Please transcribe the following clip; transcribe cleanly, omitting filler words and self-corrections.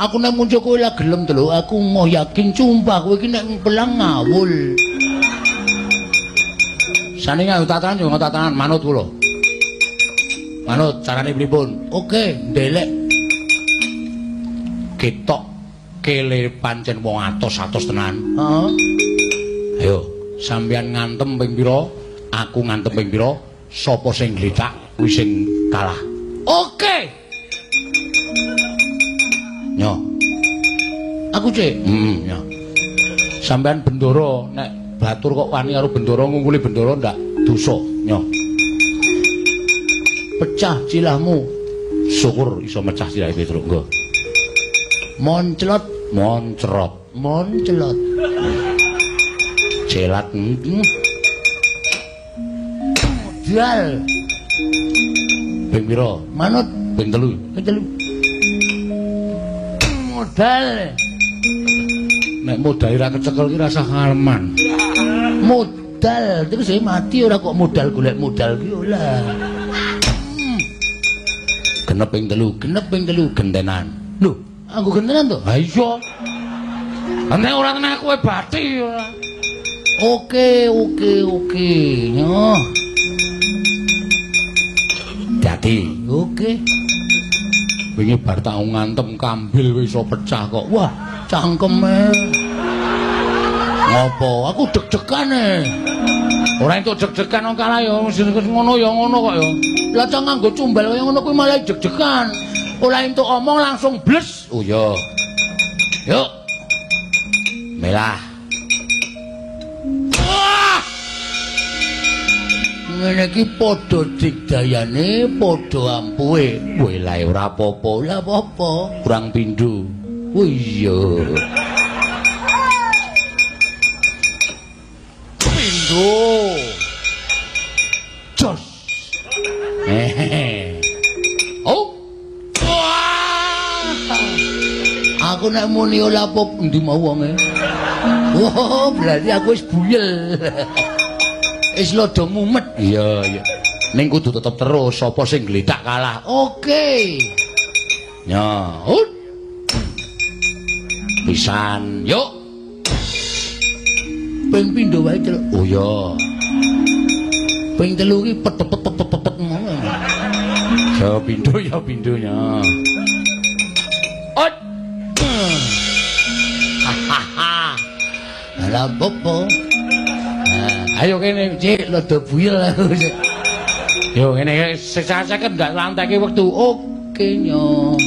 Aku nek muncul kowe lah gelem to lho. Aku mau yakin sumpah kowe iki nek pelang ngawul. Sane nganggo tatanan yo tatanan manut kula. Manut carane pripun? Oke, ndelek. Ketok kele pancen wong atos-atos tenan. Heeh. Ayo, sampeyan ngantem ping pira? Aku ngantem ping pira? Sapa sing gletak kuwi sing kalah. Oke. Nyo. Aku cek. Heeh, nyo. Sampeyan bendoro nek batur kok wani karo bendoro ngungkuli bendoro ndak dosa, nyo. Pecah cilahmu. Syukur iso mecah cilahe Petruk, nggo. Monclot, moncrot, monclot. Celat. Modal. Ping pira? Manut ping 3. Ping 3. Modal. Nek modal ora kecekel ki rasah ngaleman. Modal terus saya mati ora kok modal golek modal ki ora. Genep ping 3, genep ping 3 gentenan. Lho, aku gentenan to? Ha iya. Nek ora tenan kowe bathi ora. Oke, oke, oke. Nyoh. Dadi, oke. Wingi bar tak ngantem kambil wis iso pecah kok. Wah, cangkeme. Ngopo? Aku deg-degan e. Ora entuk deg-degan wong kalah ya ngono ya ngono kok ya. Lah cang nganggo cumbal kaya ngono kuwi malah deg-degan. Ora entuk omong langsung bles. Oh iya. Yuk. Melah. Wah! Ngene iki padha digdayane, padha ampuhe. Welae ora apa-apa, ora apa-apa. Kurang pindho. Oh iya. Pindho. Jos. Hehehe. Oh. Wah. Aku nek muni ora apa endi mau wonge. Oh, berarti aku wis buyel. Wis lodo mumet. Iya, iya. Ning kudu tetep terus sapa sing gletak kalah. Oke. Ya, ut. Pisan, yuk. Ping pindho wae, Celuk. Oh iya. Ping 3 iki pet pet pet pet pet ngono. Ya pindho ya pindho ya. Ut. Hahaha. Lah opo? Ayo kene, Cik, rada buyel aku. Yo ngene sesaseken ndak lanteke wektu. Oke, nyo.